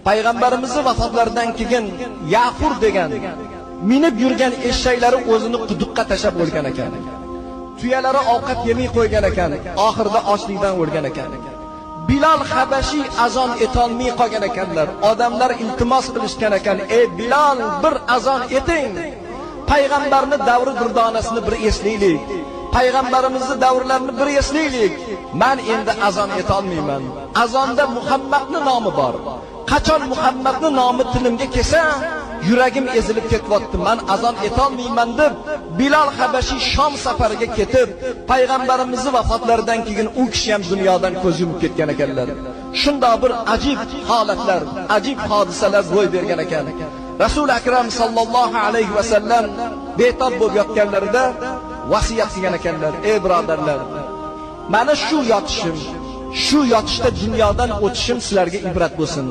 Payg'ambarimizni vafotlaridan keyin Yafur degan minib yurgan eshaklari o'zini quduqqa tashlab o'lgan ekan. Tuyalari ovqat yemay qo'ygan ekan, oxirida ochlikdan o'lgan ekan. Bilal Habashiy azon etolmay qolgan ekanlar. Odamlar iltimos qilishgan ekan: "Ey Bilal, bir azon eting. Payg'ambarni davri durdonasini bir eslaylik. Payg'ambarimizni davrlarini bir eslaylik. Men endi azon etolmayman. Azonda Muhammadning nomi bor. Qachon Muhammadning nomi tilimga kelsa, yuragim ezilib ketyapti. Men azon etolmayman" deb Bilal Habashiy Shom safariga ketib, payg'ambarimizni vafotlaridan keyin u kishi ham dunyodan ko'z yumib ketgan ekanlar. Shunday bir ajib holatlar, ajib hodisalar ro'y bergan ekan. Rasul Akram sallallohu alayhi va sallam betob bo'lib yotganlarida vasiyat qilgan ekanlar: "Ey birodarlar, mana shu yotishim, shu yotishda dunyodan o'tishim sizlarga ibrat bo'lsin.